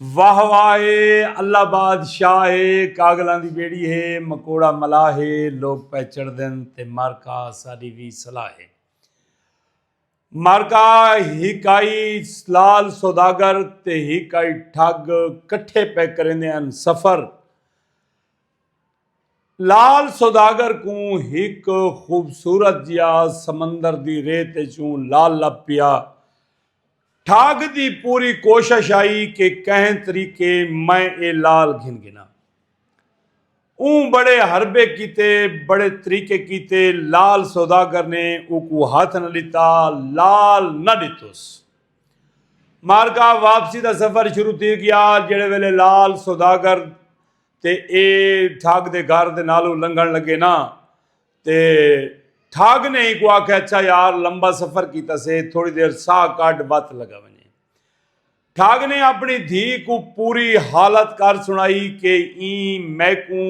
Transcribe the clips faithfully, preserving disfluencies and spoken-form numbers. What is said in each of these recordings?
واہ واہ اے اللہ بادشاہ اے، کاگلاں دی بیڑی ہے، مکوڑا ملاح ہے، لوگ پہ چڑھدن تے مارکا ساڈی وی صلاح ہے۔ مارکا ہک آئی لال سوداگر تے ہک آئی ٹھگ کٹھے پہ کریندے ہن سفر۔ لال سوداگر کوں ہک خوبصورت جیا سمندر دی ریت اچوں لال لب پیا۔ ٹھاگ دی پوری کوشش آئی کہ کہیں طریقے میں اے لال گھن گھناں۔ اوں بڑے حربے کیتے، بڑے طریقے کیتے، لال سوداگر نے اوکوں ہتھ نہ ڈتا، لال نہ ڈتس۔ مارکا واپسی دا سفر شروع تھی گیا۔ جڑے ویلے لال سوداگر تے اے ٹھاگ دے گھر دے نالوں لنگھن لگے نا، تے ٹھاگ نے ایکوں آکھیا، اچھا یار، لمبا سفر کیتا سے، تھوڑی دیر ساہ کڈھ، وت لگا ونجے۔ ٹھاگ نے اپنی دھی کوں پوری حالت کر سنڑائی کہ ایں میکوں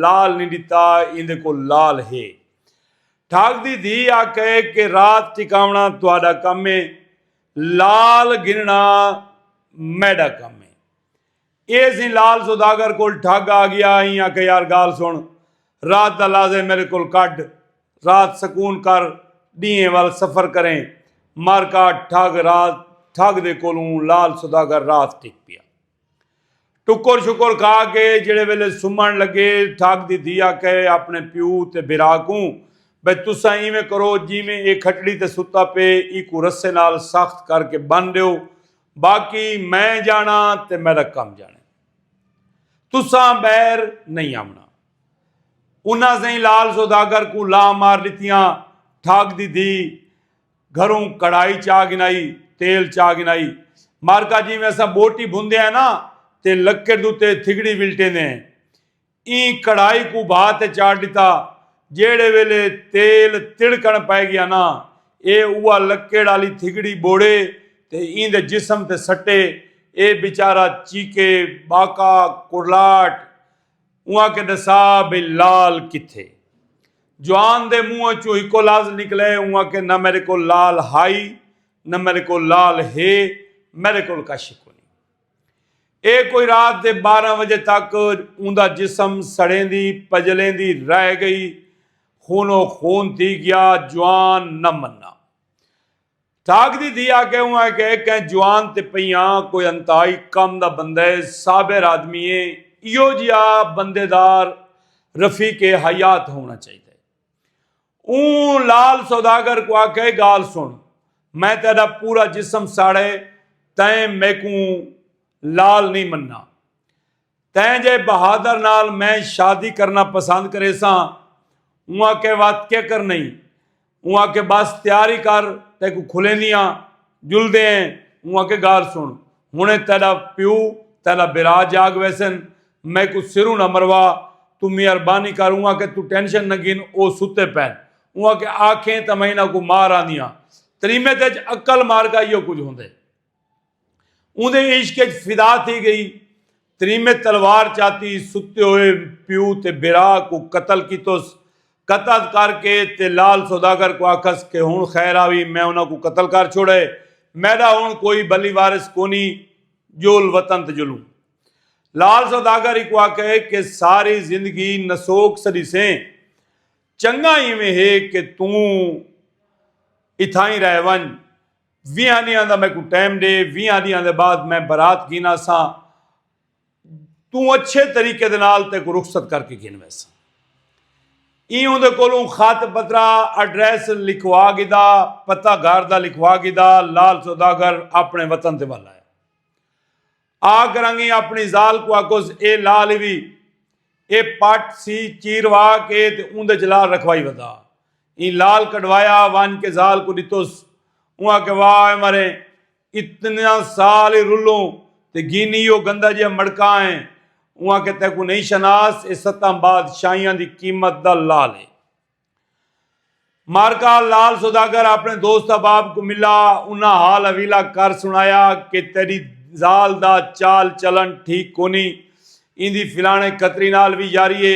لال نی ڈتا، ایندے کول لال ہے۔ ٹھاگ دی دھی آکھے کہ رات ٹکاونڑاں تہاڈا کم ہے، لال گھننا میڈا کم ہے۔ اے سیں لال سوداگر کول ٹھگ آ گیا، ایں آکھے، یار گالھ سنڑ، رات دا لازے میڈے کول کڈھ، رات سکون کر، ڈینہہ ول سفر کریں۔ مارکا ٹھگ رات، ٹھگ دے کولوں لال سوداگر رات ٹک پیا۔ ٹکر شکر کھا کے جیڑھے ویلے سمن لگے، ٹھگ دی دھی آکھے اپنے پیو تے بھرا کوں، بھئی تساں ایویں کرو، جیویں اے کھٹڑی تے ستا پے، ایکوں رسے نال سخت کر کے بن ڈیو، باقی میں جانا تے میڈا کم جانے، تساں بہر نہیں آونا۔ انہاں سئیں لال سوداگر کوں لا مار ڈتیاں۔ ٹھگ دی دھی گھروں کڑاہی چا گھنائی، تیل چا گھنائی۔ مارکا جیویں اساں بوٹی بھندے ہیں نا، تے لکڑ دے اتے تھگڑی ولٹیندے ہیں، ایں کڑاہی کوں بھا تے چاڑھ ڈتا۔ جیڑھے ویلے تیل تڑکن پئے گیا نا، اے اوہا لکڑ آلی تھگڑی بوڑے تے ایندے جسم تے سٹے۔ اے بیچارہ چیکے، باکا، کرلاٹ۔ اوں آکھے، ڈسا بھئی لال کتھے؟ جوان دے منہ اچوں ہکو لفظ نکلے، اوں آکھے، نہ میڈے کول لال ہائی، نہ میڈے کول لال ہے، میڈے کول کش کونی۔ اے کوئی رات دے بارہ وجے تک اوندا جسم سڑیندی پجلیندی رہ گئی، خونو خون تھی گیا، جوان نہ منا۔ ٹھگ دی دھی آکھے، اوں آکھے، کہیں جوان تے پئیاں، کوئی انتہائی کم دا بندہ ہے، صابر آدمی ہے، ایہو جیا بندے دا رفیق حیات ہونا چاہیدا ہے۔ اوں لال سوداگر کوں آکھے، گالھ سن، میں تیڈا پورا جسم ساڑے، تیں میکوں لال نہیں مننا۔ تیں جے بہادر نال میں شادی کرنا پسند کریساں۔ اوں آکھے، وت کیا کرنی؟ اوں آکھے، بس تیاری کر، تیکوں کھلیندیاں جلدے ہیں۔ اوں آکھے، گالھ سن، ہنے تیڈا پیو، تیڈا بھرا جاگ ویسن، میکوں سروں نہ مروا، توں مہربانی کر۔ اوں آکھے، توں ٹینشن نہ گھن، او ستے پین۔ اوں آکھے، آکھیں تاں میں انہاں کوں مار آندیاں۔ تریمت اچ عقل مارکا ایہو کجھ ہوندے۔ اوندے عشق اچ فدا تھی گئی۔ تریمت تلوار چاتی ستے ہوئے پیو تے بھرا کوں قتل کیتس۔ قتل کر کے تے لال سوداگر کوں آکھس کہ ہن خیر آوی، میں انہاں کوں قتل کر چھوڑے، میڈا ہن کوئی بھلی وارث کونی، جل وطن تے جلوں۔ لال سوداگر ایکوں آکھے کہ ساری زندگی نسوک سڈیسیں، چنگا ایویں ہے کہ توں اتھائیں رہ ونج، ویہاں ڈینہاں دا میکوں ٹائم ڈے، ویہاں ڈینہاں دے بعد میں برات گھن آساں، توں اچھے طریقے دے نال تیکوں رخصت کر کے گھن ویساں۔ ایں اوندے کولوں خط پترا، ایڈریس لکھوا گھدا، پتہ گھر دا لکھوا گھدا، لال سوداگر اپنے وطن تے ول آیا۔ آ کرانگی اپنی زال کوں آکھوس، اے لا لیوی، اے پٹ سی چیروا کے تے اوندے چ لال رکھوائی ودا۔ ایں لال کڈھوایا، ونج کے زال کوں ڈتوس۔ اوں آکھے، واہ اے مرے، اتنا سال ہی رلوں تے گھن ایہو گندا جیہا مڑکا ہیں۔ اوں آکھے، تیکوں نہیں شناس، اے ستاں بادشاہیاں دی قیمت دا لال ہے۔ مارکا لال سوداگر اپنے دوست احباب کوں ملا، انہاں حال حویلہ کر سنڑایا کہ تیڈی زال دا چال چلن ٹھیک کونی، ایندی فلانے کتری نال وی یاری اے،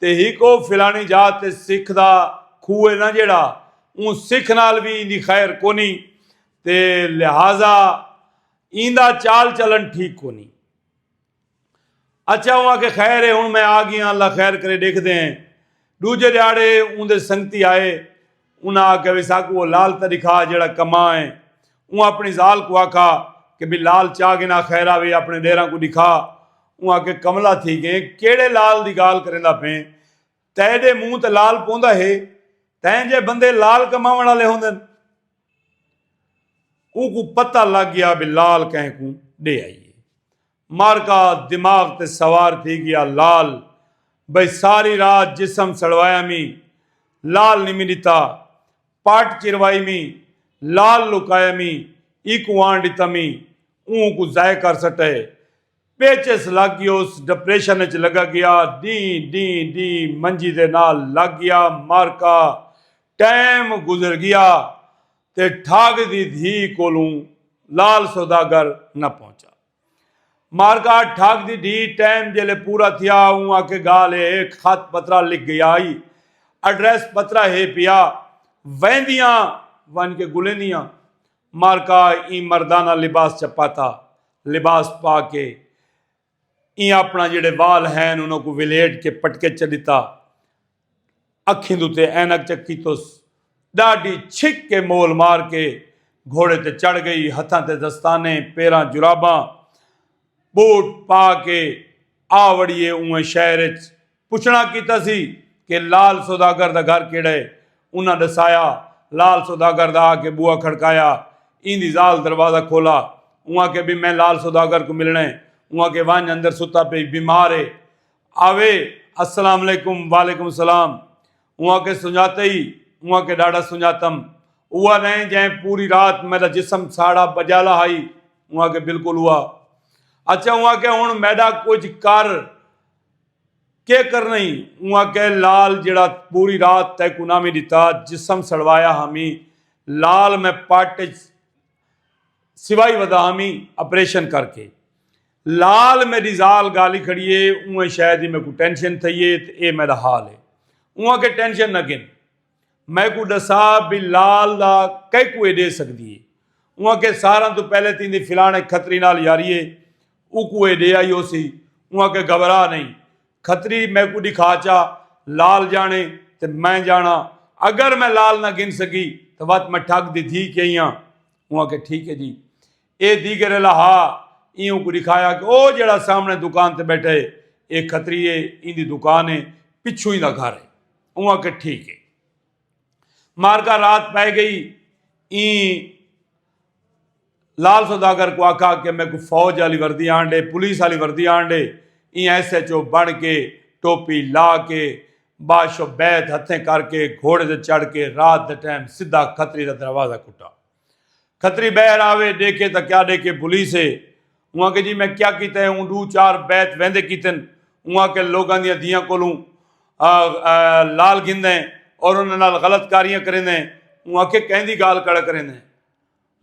تے ہک او فلانی جاہ تے سکھ دا کھوہ اے نہ جیڑھا، اوں سکھ نال وی ایندی خیر کونی، تے لہذا ایندا چال چلن ٹھیک کونی۔ اچھا، اوں آکھے خیر ہے، ہن میں آ گیاں، اللہ خیر کرے، ڈیکھدے ہیں۔ ڈوجھے ڈیہاڑے اوندے سنگتی آئے، انہاں آکھیا وی ساکوں او لال تاں ڈکھا جیڑھا کما ہے۔ اوں اپنی ذال کوں آکھا کہ بی لال چا گھن آ، خیر آوے، اپنے ڈیراں کوں ڈکھا۔ اوں آکھے کملا تھی گئیں، کیڑھے لال دی گال کریندا پئیں؟ تیڈے منہ تے لال پوندا ہے، تیں جے بندے لال کماون آلے ہوندن۔ اونکوں پتہ لگ گیا بی لال کہیں کوں ڈے آئی ہے۔ مارکا دماغ تے سوار تھی گیا لال، بھئی ساری رات جسم سڑوایا می، لال نی می ڈتا، پٹ چروائی می، لال لکایا می، ایکوں آن ڈتا می، اونکوں ضائع کر سٹے۔ پیچس لگ گیوس، ڈپریشن اچ لگا گیا، ڈینہہ ڈینہہ ڈینہہ منجی دے نال لگ گیا۔ مارکا ٹائم گزر گیا تے ٹھاگ دی دھی کولوں لال سوداگر نہ پہنچا۔ مارکا ٹھاگ دی دھی ٹائم جیلے پورا تھیا، اوں آکھے گال ہے، ہک خط پترا لکھ گیا ہئی، ایڈریس پترا ہے پیا، ویندیاں ونج کے گلیندیاں۔ مارکا ایں مردانہ لباس چا پاتا، لباس پا کے ایں اپنا جیڑھے وال ہین انہاں کوں ولیٹ کے پٹکے چ ڈتا، اکھیں دے اتے عینک چ کیتس، ڈاڈھی چھک کے مول مار کے گھوڑے تے چڑھ گئی، ہتھاں تے دستانے، پیراں جراباں، بوٹ پا کے آ وڑیے اونویں شہر اچ۔ پچھنا کیتا سی کہ لال سوداگر دا گھر کیڑھا ہے؟ انہاں ڈسایا۔ لال سوداگر دا آ کے بوا کھڑکایا۔ ایندی زال دروازہ کھولا۔ اوں آکھے بی میں لال سوداگر کوں ملنا ہے۔ اوں آکھے ونج اندر ستا پئی بیمار ہے۔ آوے۔ السلام علیکم۔ وعلیکم السلام۔ اوں آکھے سنجاتے ہی؟ اوں آکھے ڈاڈھا سنجاتم۔ اوہا نئیں جئیں پوری رات میڈا جسم ساڑا بجالا ہائی؟ اوں آکھے بالکل اوہا۔ اچھا اوں آکھے ہن میڈا کجھ کر۔ کے کرنئی؟ اوں آکھے لال جیڑھا پوری رات تیکوں نامی ڈتا، جسم سڑوایا ہامی، لال میں پٹ اچ سوائی ودا ہامی آپریشن کر کے۔ لال میڈی زال گالی کھڑی ہے، اوں شاید ہی میکوں ٹینشن تھئی ہے تے اے میڈا حال ہے۔ اوں آکھے ٹینشن نہ گھن، میکوں ڈسا بی لال دا کیکوں اے ڈے سکدی ہے؟ اوں آکھے ساراں توں پہلے تیندی فلانے کھتری نال یاری ہے، اوکوں اے ڈے آئی ہوسی۔ اوں آکھے گھبرا نئیں، کھتری میکوں ڈکھا چا، لال جانے تے میں جانا۔ اگر میں لال نہ گھن سگی تاں وت میں ٹھگ دی دھی کیہاں۔ اوں آکھے ٹھیک ہے جی۔ اے دیگر الہا ایں اونکوں ڈکھایا کہ او جیڑھا سامنے دکان تے بیٹھا ہے اے کھتری ہے، ایندی دکان ہے، پچھوں ایندا گھر ہے۔ اوں آکھے ٹھیک ہے۔ مارکا رات پے گئی۔ ایں لال سوداگر کوں آکھا کہ میکوں فوج آلی وردی آن ڈے، پولیس آلی وردی آن ڈے۔ ایں ایس ایچ او بن کے، ٹوپی لا کے، باش و بیت ہتھیں کر کے گھوڑے تے چڑھ کے رات دے ٹائم سدھا کھتری دا دروازہ کٹا۔ کھتری بہر آوے ڈیکھے تاں کیا ڈیکھے؟ پولیس ہے۔ اوں آکھے جی میں کیا کیتا ہے؟ اوں ڈو چار بیت ویندے کیتن۔ اوں آکھے لوگاں دیاں دھیاں کولوں لال گھندیں اور انہاں نال غلط کاریاں کریندیں۔ اوں آکھے کیندی گال کڑا کریندیں؟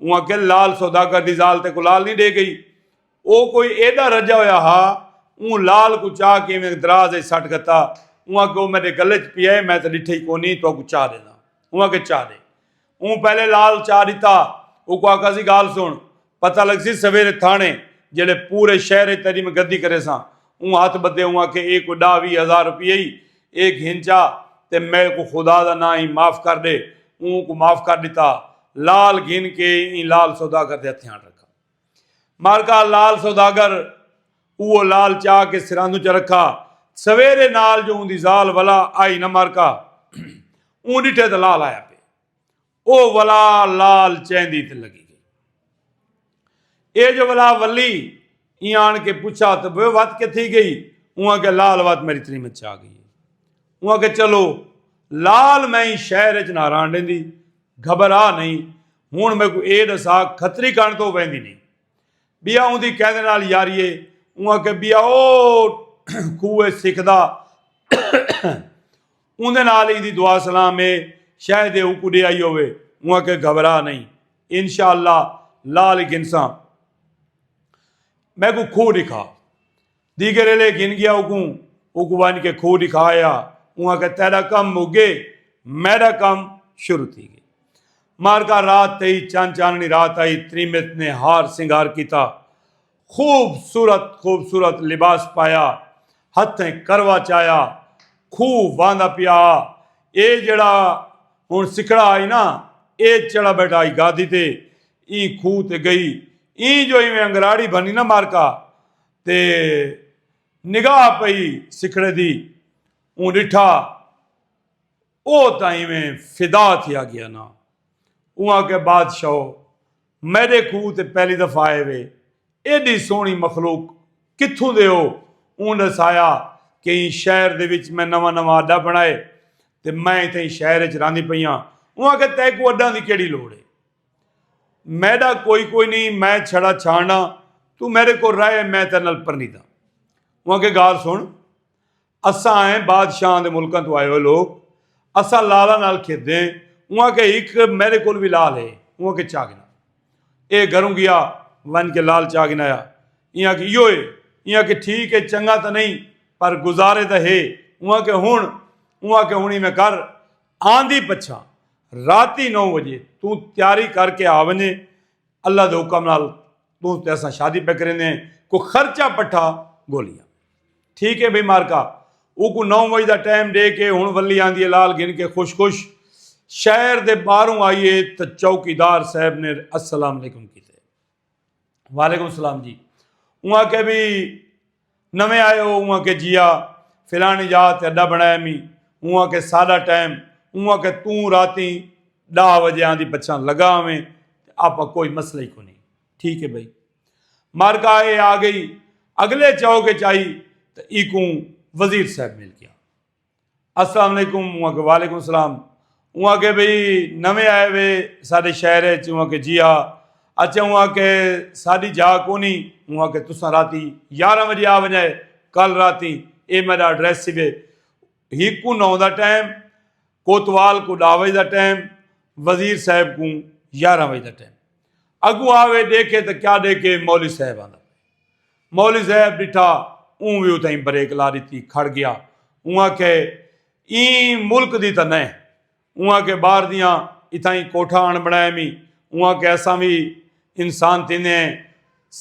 اوں آکھیا لال سوداگر دی زال تیکوں لال نی ڈے گئی؟ او کوئی ایڈا رجا ہویا ہا، اوں لال کوں چا کے ایویں دراز اچ سٹ گھتا۔ اوں آکھیا او میڈے گلے اچ پیا ہے، میں تاں ڈٹھا ہی کونی، تہاکوں چا ڈینداں۔ اوں آکھیا چا ڈے۔ اوں پہلے لال چا ڈتا۔ اوکوں آکھا سی گال سن، پتہ لگسی سویرے تھانے جیڑھے پورے شہر اچ تیڈی میں گدی کریساں۔ اوں ہتھ بدھے اوں آکھیا اے کوئی ڈاہ ویہہ ہزار روپیے ہی، اے گھن چا تے میکوں خدا دا ناں ہی معاف کر ڈے۔ اوں کوں معاف کر ڈتا۔ لال گھن کے ایں لال سوداگر دے ہتھیاں رکھا۔ مارکا لال سوداگر اوہ لال چا کے سراندوں چ رکھا۔ سویرے نال جو اوندی زال ولا آئی نہ مارکا، اوں ڈٹھے تے لال آیا پے۔ او ولا لال چیندی تے لگی گئی۔ اے جو ولا ولی ایں آن کے پچھا تے بے وت کے تھی گئی؟ اوں آکھیا لال وت میری تریمت چا گئی ہے۔ اوں آکھیا چلو لال میں شہر اچ نہ رہن ڈیندی، گھبرا نہیں۔ ہن میکوں اے ڈسا کھتری کن تو ویندی نہیں؟ بیا اوندی کیندے نال یاری ہے؟ اوں آکھیا بیا او کھوہ سکھ دا اوندے نال ایندی دعا سلام ہے، شاید اے اوکوں ڈے آئی ہووے۔ اوں آکھیا گھبرا نہیں، انشاءاللہ لال ہی گھنساں۔ میکوں کھوہ ڈکھا۔ دیگر ایلے گھن گیا اوکوں، اوکوں ونج کے کھوہ ڈکھا آیا۔ اوں آکھیا تیڈا کم مک گئے، میڈا کم شروع تھی گئے۔ مارکا رات تئی چن چاننی رات آئی، تریمت نے ہار سنگار کیتا۔ خوبصورت خوبصورت لباس پایا، ہتھیں کروا چایا، کھوہ واندا پیا۔ اے جڑا ہن سکھڑا آئی نا، اے چڑھا بیٹھا آئی گادی تے، ایں کھوہ تے گئی۔ ایں جو ایویں انگراڑی بھنی نا مارکا، تے نگاہ پئی سکھڑے دی، اوں ݙٹھا، او تاں ایویں فدا تھیا ڳیا نا۔ اوں آکھیا، بادشاہو، میݙے کھوہ تے پہلی دفعہ آئے وے، ایݙی سوہݨی مخلوق کتھوں دے ہو؟ اوں ݙسایا کہ ایں شہر دے وچ میں نواں نواں اݙا بݨائے تے میں اتھائیں شہر اچ رہندی پئی ہاں۔ اوں آکھیا، تیکوں اݙاں دی کیڑھی لوڑ ہے؟ میݙا کوئی کوئی نئیں، میں چھڑا چھاݨاں، توں میݙے کول رہ، میں تیݙے نال پرنیداں۔ اوں آکھیا، ڳالھ سݨ، اساں ہیں بادشاہاں دے ملکاں توں آئے ہوئے لوک، اساں لالاں نال کھیݙدے ہیں۔ اوں آکھیا، ہک میݙے کول وی لال ہے۔ اوں آکھیا، چا گھن آ۔ اے گھروں ڳیا، ونڄ کے لال چا گھن آیا۔ ایں آکھیا، ایہو ہے۔ ایں آکھیا، ٹھیک ہے، چنڳا تاں نئیں، پر گزارے تاں ہے۔ اوں آکھیا، ہݨ؟ اوں آکھیا، ہݨ ایویں کر، آندی پچھاں راتی نو وڄے توں تیاری کر کے آ ونڄیں، اللہ دے حکم نال توں تے اساں شادی پئے کریندے ہیں، کوئی خرچہ پٹھا گولیاں۔ ٹھیک ہے بھئی مارکا، اوکوں نو وڄے دا ٹائم ݙے کے ہݨ ولی آندی ہے لال گھن کے خوش خوش شہر دے ٻاہروں آئی ہے تاں چوکیدار صاحب نے السلام علیکم کیتے۔ وعلیکم السلام جی۔ اوں آکھیا، بھئی نویں آئے ہو؟ اوں آکھیا، جی آ، فلانی جاہ تے اݙا بݨایا می۔ اوں آکھیا، ساݙا ٹائم، اوں آکھیا، توں راتیں ݙاہ وڄے آندی پچھاں لڳا آویں تے آپاں کوئی مسئلہ ہی کونی۔ ٹھیک ہے بھئی۔ مارکا اے آ ڳئی، اڳلے چوک اچ آئی تاں ایکوں وزیر صاحب مل ڳیا۔ السلام علیکم۔ اوں آکھیا، وعلیکم السلام۔ اوں آکھیا، بھئی نویں آئے وے ساݙے شہر اچ؟ اوں آکھیا، جی ہا۔ اچھا، اوں آکھیا، ساݙی جاہ کونی؟ اوں آکھیا، تساں راتی یارہاں وڄے آ ونڄائے، کل راتی، اے میݙا ایڈریس سی وے، ہک کوں نو دا ٹائم، کوتوال کوں ݙاہ وڄے دا ٹائم، وزیر صاحب کوں یارہاں وڄے دا ٹائم۔ اڳوں آوے ݙیکھے تاں کیا ݙیکھے، مولوی صاحب آندا پئے۔ مولوی صاحب ݙٹھا، اوں وی اتھائیں بریک لا ݙتی، کھڑ ڳیا۔ اوں آکھے، ایں ملک دی تاں نئیں۔ اوں آکھے، ٻاہر دیاں، اتھائیں کوٹھا آن بݨایا می۔ اوں آکھے، اساں وی انسان تھیندے ہیں،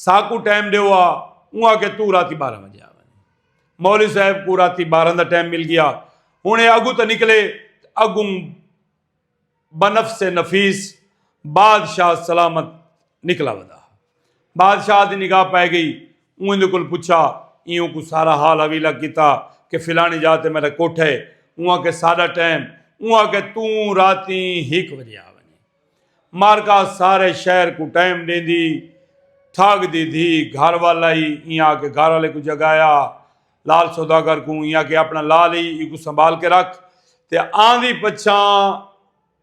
ساکوں ٹائم ݙیو آ۔ اوں آکھے، توں راتی ٻارہاں وڄے آ ونڄ۔ مولوی صاحب کوں راتی ٻارہاں دا ٹائم مل ڳیا۔ ہݨ اے اڳوں تاں نکلے، اڳوں بنفس نفیس بادشاہ سلامت نکلا ودا۔ بادشاہ دی نگاہ پئے ڳئی، اوں ایندے کول پچھا، ایں اوکوں سارا حال حویلہ کیتا کہ فلانی جاہ تے میݙا کوٹھا ہے۔ اوں آکھے، ساݙا ٹائم؟ اوں آکھے، توں راتیں ہک وڄے آ ونڄیں۔ مارکا سارے شہر کوں ٹائم ݙیندی، ٹھڳ دی دھی گھر ول آئی، ایں آ کے گھر والے کوں جگایا، لال سوداگر کوں، ایں آ کے اپݨا لال ہئی، ایکوں سنبھال کے رکھ، تے آندی پچھاں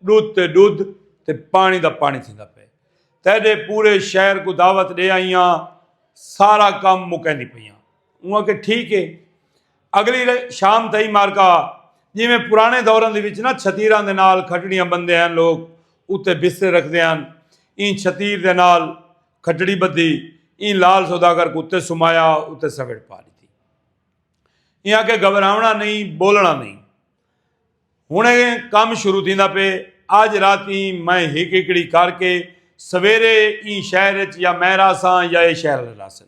ݙدھ تے ݙدھ تے پاݨی دا پاݨی تھیندا پئے۔ تیݙے پورے شہر کوں دعوت ݙے آئی آں، سارا کم مکیندی پئی آں۔ اوں آکھے، ٹھیک ہے۔ اڳلی ر-، شام تھئی مارکا، جیویں پراݨے دوراں دے وچ نا چھتیراں دے نال کھٹڑیاں بندے ہن لوک، اتے بسترے رکھدے ہن، ایں چھتیر دے نال کھٹڑی ٻدھی، ایں لال سوداگر کوں اتے سمایا، اتے سویڑ پا ݙتی۔ ایں آکھے، گھبراوݨا نئیں، ٻولݨا نئیں۔ ہݨ کم شروع تھیندا پئے۔ اڄ راتیں میں ہک ہکڑی کر کے سویرے ایں شہر اچ یا میں رہساں یا اے شہر آلے رہسن۔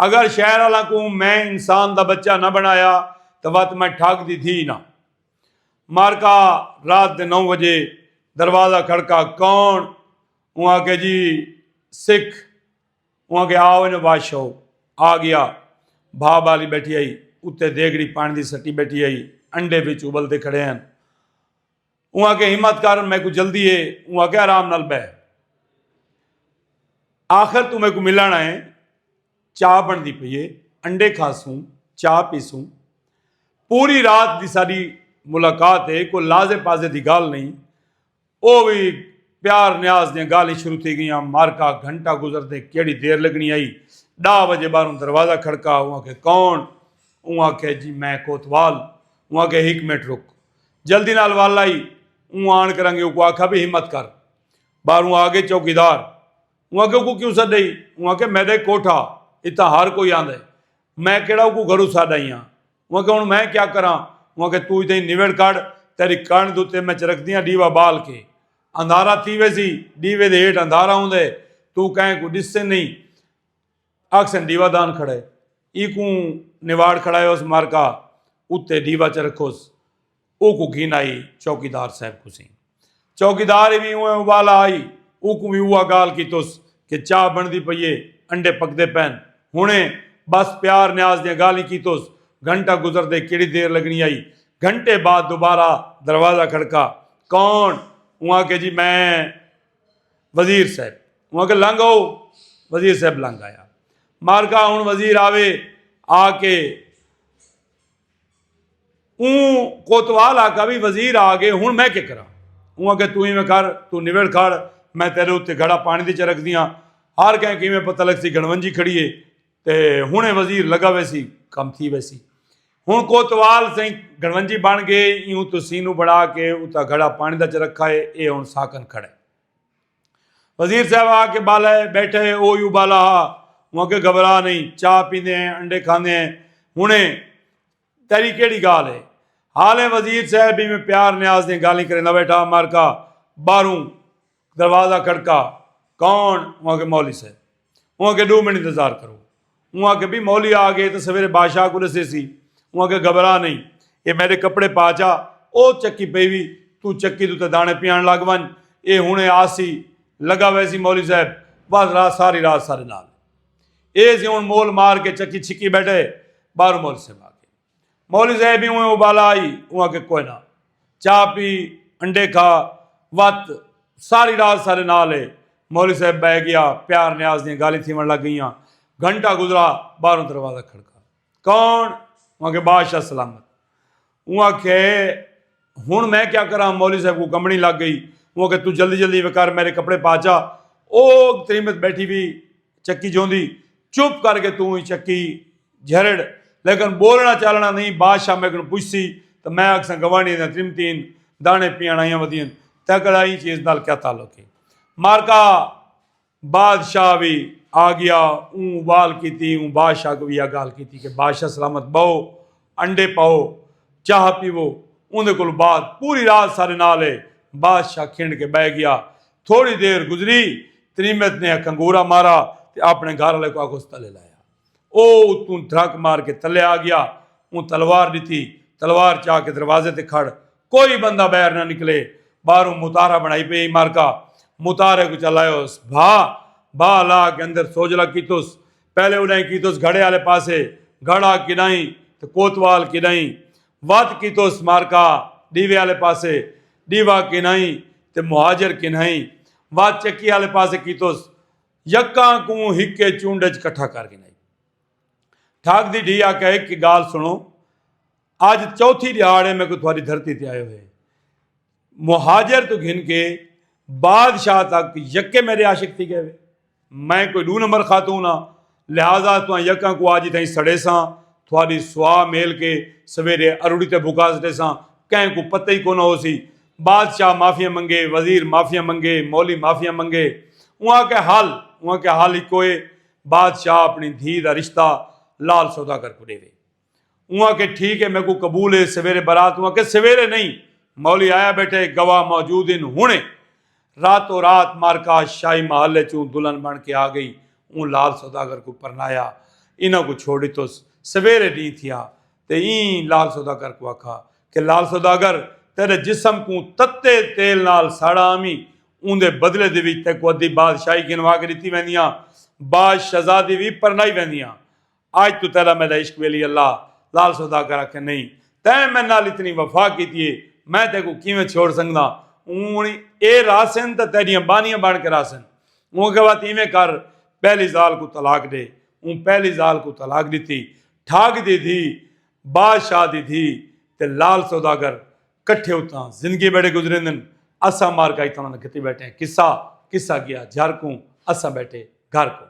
اگر شہر آلاں کوں میں انسان دا بچہ نہ بݨایا تاں وت میں ٹھڳ دی دھی نہ۔ مارکا رات دے نو وڄے دروازہ کھڑکا، کون؟ اوں آکھیا، جی سکھ۔ اوں آکھیا، آ ونڄ بادشاہو۔ آ ڳیا۔ بھا ٻالی ٻیٹھی ہئی، اتے دیگڑی پاݨی دی سٹی ٻیٹھی ہئی، انڈے وچ ابلدے کھڑے ہن۔ اوں آکھیا، ہمت کر، میکوں جلدی ہے۔ اوں آکھیا، آرام نال ٻہہ، آخر توں میکوں ملݨ آئیں۔ چاہ بݨدی پئی ہے، انڈے کھاسوں، چاہ پیسوں۔ پوری رات دی ساݙی ملاقات ہے، کوئی لازے پازے دی ڳالھ نئیں۔ او وی پیار نیاز دیاں ڳالھیں شروع تھی ڳئیاں۔ مارکا گھنٹہ گزردے کیڑھی دیر لڳݨی ہئی، ݙاہ وڄے ٻاہروں دروازہ کھڑکا۔ اوں آکھے، کون؟ اوں آکھے، جی میں کوتوال۔ اوں آکھے، ہک منٹ رک۔ جلدی نال ول آئی۔ اوں آن کرنگے اوکوں آکھا، بھی ہمت کر۔ ٻاہروں آ ڳئے چوکیدار۔ اوں آکھے، اوکوں کیوں سݙئی؟ اوں آکھے، میݙے کوٹھا، اتھاں ہر کوئی آندے، میں کیڑھا اوکوں گھروں سݙ آئی ہاں۔ اوں آکھیا، ہݨ میں کیا کراں؟ اوں آکھیا، توں اتھائیں نویڑ کڈھ، تیݙی کݨ دے اتے میں چرکدیاں ݙیوا ٻال کے۔ اندھارا تھی ویسی، ݙیوے دے ہیٹھ اندھارا ہوندے، توں کہیں کوں ݙسیں نئیں۔ آکھسن ڈیوا دان کھڑے، ای کوں نواڑ کھڑائے اس مارکا اتے ڈیوا چ رکھوس۔ او کو گھن آئی چوکیدار صاحب کو سیں۔ چوکیدار وی اوہ ابالا آئی، او کو وی اوہ گال کیتوس کہ چاہ بندی پئیے، انڈے پکدے پین۔ ہنے بس پیار نیاز دیاں گالیں کیتوس۔ گھنٹہ گزر دے کیڑی دیر لگنی آئی۔ گھنٹے بعد دوبارہ دروازہ کھڑکا۔ کون؟ اواں کہ جی میں وزیر صاحب۔ اواں کہ لنگ آؤ۔ وزیر صاحب لنگ آیا۔ مارکا ہن وزیر آوے، آ کے اوں کوتوال آکھا بھی وزیر آ گئے، ہن میں کیا کراں؟ اوں آکھیا توں ایویں کر، توں نوڑ کھڑ، میں تیرے اتے گھڑا پانی دے چ رکھ دیاں۔ ہر کہیں کیویں پتہ لگ سی گھنونجی کھڑی ہے۔ تے ہن اے وزیر لگا ویسی، کم تھی ویسی۔ ہن کوتوال سائیں گھنونجی بن گئے، ایوں تو سینو بڑا کے اتا گھڑا پانی دا چ رکھا ہے، اے ہن ساکن کھڑے۔ وزیر صاحب آ کے بالا ہے بیٹھے، او یو بالا ہا۔ اوں آکھے گھبرا نہیں، چاہ پیندے ہیں، انڈے کھاندے ہیں۔ ہنے تیری کیڑی گال ہے؟ حال ہے وزیر صاحب بھی میں پیار نیاز دیں گالیں کریندا بیٹھا، مارکا باہروں دروازہ کھڑکا۔ کون؟ اوں آکھے مولوی صاحب۔ اوں آکھے ڈو منٹ انتظار کرو۔ اوں آکھے بھی مولوی آ گئے تو سویرے بادشاہ کو دسے سی۔ اوں آکھے گھبرا نہیں، اے میرے کپڑے پا چا۔ او چکی پئی وی، تو چکی تو تے دانے پیان لگ ون۔ اے ہنے آسی، لگا ویسی مولوی صاحب، بس رات ساری رات سارے نال۔ اے سی ہن مول مار کے چکی چھکی بیٹھے، باہروں مولوی صاحب آ گئے۔ مولوی صاحب بھی اوں ابالا آئی، اوں آکھے کوئی نہ، چاہ پی، انڈے کھا، وت ساری رات سارے نال ہے۔ مولوی صاحب بہ گیا، پیار نیاز دیاں گالیں تھیون لگ گئیاں۔ گھنٹہ گزرا، باہروں دروازہ کھڑکا۔ کون؟ اوں آکھے بادشاہ سلامت۔ اوں آکھے ہن میں کیا کراں؟ مولوی صاحب کو کمبنی لگ گئی۔ اوں آکھے تو جلدی جلدی وکر میرے کپڑے پا چا۔ او تریمت بیٹھی بھی چکی جوندی چپ کر کے توں ہی چکی جھرڑ، لیکن بولنا چالنا نہیں۔ بادشاہ میکوں پچھسی تو میں آکھساں گوانڈیاں دیاں تریمتین دانے پیان آئیاں ودین، تیکڑا ایں چیز نال کیا تعلق ہے؟ مارکا بادشاہ وی آ گیا۔ اوں ابال کیتی، اوں بادشاہ کو وی آ گال کیتی کہ بادشاہ سلامت بہو، انڈے پاؤ، چاہ پیو۔ اوندے کول بعد پوری رات سارے نال ہے۔ بادشاہ کھنڈ کے بہ گیا۔ تھوڑی دیر گزری، تریمت نے کنگورا مارا تے اپنے گھر والے کو آگوس تلے لایا۔ او اتوں دھرک مار کے تلے آ گیا۔ اوں تلوار ڈتی، تلوار چا کے دروازے تے کھڑ، کوئی بندہ باہر نہ نکلے۔ باہروں متارا بنائی پئی مارکا، متارے کو چلایوس۔ بھا، بھا لا کے اندر سوجلا کیتوس۔ پہلے اڈائیں کیتوس گھڑے والے پاسے، گھڑا کڈائیں تے کوتوال کڈائیں۔ وت کیتوس مارکا ڈیوے والے پاسے، ڈیوا کنائیں تے مہاجر کنائیں۔ وت چکی والے پاسے کیتوس، یکاں کوں ہکے چونڈ اچ کٹھا کر گھنائی۔ ٹھاک دی ڈھی آکھیا ہک گال سنو، اج چوتھی ڈیہاڑ ہے میکوں تہاڈی دھرتی تے آئے ہوئے۔ مہاجر تو گھن کے بادشاہ تک یکے میرے عاشق تھی گئے ہوئے۔ میں کوئی ڈو نمبر خاتون ہاں، لہذا تہاں یکاں کو اج تائیں سڑیساں، تہاڈی سوا میل کے سویرے اروڑی تے بھکا سٹیساں، کہیں کو پتہ ہی کونا ہوسی۔ بادشاہ معافیاں منگے، وزیر معافیاں منگے، مولوی معافیاں منگے۔ اوں آکھیا حل، اوں آکھیا حل ہکو ہے، بادشاہ اپنی دھی دا رشتہ لال سوداگر کو ڈیوے۔ اوں آکھے ٹھیک ہے، میکوں قبول ہے۔ سویرے برات؟ اوں آکھے سویرے نہیں، مولوی آیا بیٹھے، گواہ موجود ہن۔ ہنے راتوں رات مارکا شاہی محل اچوں دلہن بن کے آ گئی۔ اوں لال سوداگر کو پرنایا، انہاں کو چھوڑ ڈتوس۔ سویرے ڈینہہ تھیا تے ایں لال سوداگر کو آکھا کہ لال سوداگر، تیرے جسم کو تتے تیل نال ساڑا آمی، اوندے بدلے دے وچ تیکوں ادھی بادشاہی گھنوا کے ڈتی ویندیاں، باز شہزادی وی پرنائی ویندیاں۔ اج توں تیڈا میڈا عشق ویلی اللہ۔ لال سوداگر آکھے نہیں، تیں میڈے نال اتنی وفا کیتی ہے، میں تیکوں کیویں چھوڑ سگداں؟ اوں اے رہسن تاں تیڈیاں بانیاں بن کے رہسن۔ اوں آکھے وت ایویں کر، پہلی ذال کوں طلاق ڈے۔ اوں پہلی ذال کوں طلاق ڈتی۔ ٹھاک دی دھی، بادشاہ دی دھی تے لال سوداگر کٹھے اتھاں زندگی بیڑے گزریندن۔ اساں مارکا اتھاں انہاں کیتی بیٹھے ہیں۔ قصہ قصہ گیا جھر کوں، اساں بیٹھے گھر کوں۔